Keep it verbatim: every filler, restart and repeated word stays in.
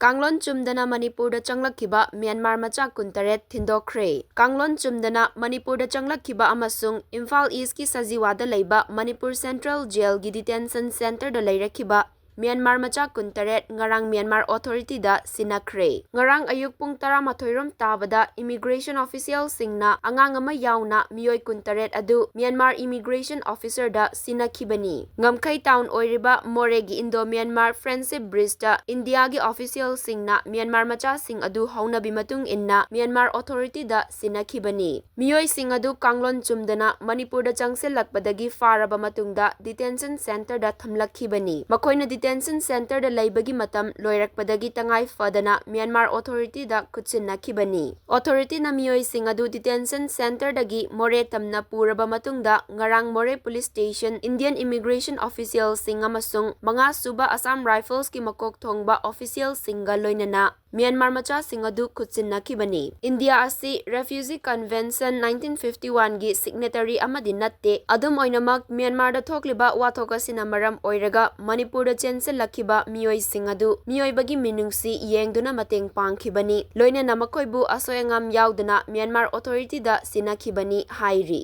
ꯀꯥꯡꯂꯣꯟ ꯆꯨꯝꯗꯅ ꯃꯅꯤꯄꯨꯔꯗ ꯆꯪꯂꯛꯈꯤꯕ ꯃ꯭ꯌꯥꯟꯃꯥꯔ ꯃꯆꯥ ꯀꯨꯟꯇꯔꯦꯠ ꯊꯤꯟꯗꯣꯛꯈ꯭ꯔꯦ꯫ ꯀꯥꯡꯂꯣꯟ ꯆꯨꯝꯗꯅ ꯃꯅꯤꯄꯨꯔꯗ ꯆꯪꯂꯛꯈꯤꯕ ꯑꯃꯁꯨꯡ ꯏꯝꯐꯥꯜ ꯏꯁꯀꯤ ꯁꯖꯤꯋꯥꯗ ꯂꯩꯕ ꯃꯅꯤꯄꯨꯔ ꯁꯦꯟꯇ꯭ꯔꯦꯜ ꯖꯦꯜꯒꯤ ꯗꯤꯇꯦꯟꯁꯟ ꯁꯦꯟꯇꯔꯗ ꯂꯩꯔꯛꯈꯤꯕ ꯃ꯭ꯌꯥꯟꯃꯥꯔ ꯃꯆꯥ ꯀꯨꯟꯇꯔꯦꯠ ꯉꯔꯥꯡ ꯃ꯭ꯌꯥꯟꯃꯥꯔ ꯑꯣꯊꯣꯔꯤꯇꯤꯗ ꯁꯤꯟꯅꯈ꯭ꯔꯦ꯫ ꯉꯔꯥꯡ ꯑꯌꯨꯛ ꯄꯨꯡ ꯇꯔꯥꯃꯥꯊꯣꯏ ꯔꯣꯝ ꯇꯥꯕꯗ ꯏꯃꯤꯒ꯭ꯔꯦꯁꯟ ꯑꯣꯐꯤꯁꯤꯌꯦꯜꯁꯤꯡꯅ ꯑꯉꯥꯡ ꯑꯃ ꯌꯥꯎꯅ ꯃꯤꯑꯣꯏ ꯀꯨꯟꯇꯔꯦꯠ ꯑꯗꯨ ꯃ꯭ꯌꯥꯟꯃꯥꯔ ꯏꯃꯤꯒ꯭ꯔꯦꯁꯟ ꯑꯣꯐꯤꯁꯔꯗ ꯁꯤꯟꯅꯈꯤꯕꯅꯤ꯫ ꯉꯝꯈꯩ ꯇꯥꯎꯟ ꯑꯣꯏꯔꯤꯕ ꯃꯣꯔꯦꯒꯤ ꯏꯟꯗꯣ ꯃ꯭ꯌꯥꯟꯃꯥꯔ ꯐ꯭ꯔꯦꯟꯗꯁꯤꯞ ꯕ꯭ꯔꯤꯖꯇ ꯏꯟꯗꯤꯌꯥꯒꯤ ꯑꯣꯐꯤꯁꯤꯌꯦꯜꯁꯤꯡꯅ ꯃ꯭ꯌꯥꯟꯃꯥꯔ ꯃꯆꯥꯁꯤꯡ ꯑꯗꯨ ꯍꯧꯅꯕꯤ ꯃꯇꯨꯡ ꯏꯟꯅ ꯃ꯭ꯌꯥꯟꯃꯥꯔ ꯑꯣꯊꯣꯔꯤꯇꯤꯗ ꯁꯤꯟꯅꯈꯤꯕꯅꯤ꯫ ꯃꯤꯑꯣꯏꯁꯤꯡ ꯑꯗꯨ ꯀꯥꯡꯂꯣꯟ ꯆꯨꯝꯗꯅ ꯃꯅꯤꯄꯨꯔꯗ ꯆꯪꯁꯤꯜꯂꯛꯄꯗꯒꯤ ꯐꯥꯔꯕ ꯃꯇꯨꯡꯗ ꯗꯤꯇꯦꯟꯁꯟ ꯁꯦꯟꯇꯔꯗ ꯊꯝꯂꯛꯈꯤꯕꯅꯤ꯫ ꯃꯈꯣꯏꯅ ꯗꯤꯇꯦꯟꯁꯟ ꯁꯦꯟꯇꯔꯗ ꯂꯩꯕꯒꯤ ꯃꯇꯝ ꯂꯣꯏꯔꯛꯄꯗꯒꯤ ꯇꯉꯥꯏ ꯐꯗꯅ ꯃ꯭ꯌꯥꯟꯃꯥꯔ ꯑꯣꯊꯣꯔꯤꯇꯤꯗ ꯈꯨꯠꯁꯤꯟꯅꯈꯤꯕꯅꯤ꯫ ꯑꯣꯊꯣꯔꯤꯇꯤꯅ ꯃꯤꯑꯣꯏꯁꯤꯡ ꯑꯗꯨ ꯗꯤꯇꯦꯟꯁꯟ ꯁꯦꯟꯇꯔꯗꯒꯤ ꯃꯣꯔꯦ ꯇꯝꯅ ꯄꯨꯔꯕ ꯃꯇꯨꯡꯗ ꯉꯔꯥꯡ ꯃꯣꯔꯦ ꯄꯨꯂꯤꯁ ꯁ꯭ꯇꯦꯁꯟ, ꯏꯟꯗꯤꯌꯟ ꯏꯃꯤꯒ꯭ꯔꯦꯁꯟ ꯑꯣꯐꯤꯁꯤꯌꯦꯜꯁꯤꯡ ꯑꯃꯁꯨꯡ ꯃꯉꯥ ꯁꯨꯕ ꯑꯁꯥꯝ ꯔꯥꯏꯐꯜꯁꯀꯤ ꯃꯀꯣꯛ ꯊꯣꯡꯕ ꯑꯣꯐꯤꯁꯤꯌꯦꯜꯁꯤꯡꯒ ꯂꯣꯏꯅꯅ ꯃ꯭ꯌꯥꯟꯃꯥꯔ ꯃꯆꯥꯁꯤꯡ ꯑꯗꯨ ꯈꯨꯠꯁꯤꯟꯅꯈꯤꯕꯅꯤ꯫ ꯏꯟꯗꯤꯌꯥ ꯑꯁꯤ ꯔꯦꯐ꯭ꯌꯨꯖꯤ ꯀꯟꯚꯦꯟꯁꯟ ꯅꯥꯏꯟꯇꯤꯟ ꯐꯤꯐꯇꯤ ꯋꯥꯟꯒꯤ ꯁꯤꯒꯅꯦꯇꯔꯤ ꯑꯃꯗꯤ ꯅꯠꯇꯦ꯫ ꯑꯗꯨꯝ ꯑꯣꯏꯅꯃꯛ, ꯃ꯭ꯌꯥꯟꯃꯥꯔꯗ ꯊꯣꯛꯂꯤꯕ ꯋꯥꯊꯣꯛ ꯑꯁꯤꯅ ꯃꯔꯝ ꯑꯣꯏꯔꯒ ꯃꯅꯤꯄꯨꯔꯗ ꯆꯦꯟꯁꯤꯜꯂꯛꯈꯤꯕ ꯃꯤꯑꯣꯏꯁꯤꯡ ꯑꯗꯨ ꯃꯤꯑꯣꯏꯕꯒꯤ ꯃꯤꯅꯨꯡꯁꯤ ꯌꯦꯡꯗꯨꯅ ꯃꯇꯦꯡ ꯄꯥꯡꯈꯤꯕꯅꯤ, ꯂꯣꯏꯅꯅ ꯃꯈꯣꯏꯕꯨ ꯑꯁꯣꯏ ꯑꯉꯥꯝ ꯌꯥꯎꯗꯅ ꯃ꯭ꯌꯥꯟꯃꯥꯔ ꯑꯣꯊꯣꯔꯤꯇꯤꯗ ꯁꯤꯟꯅꯈꯤꯕꯅꯤ ꯍꯥꯏꯔꯤ꯫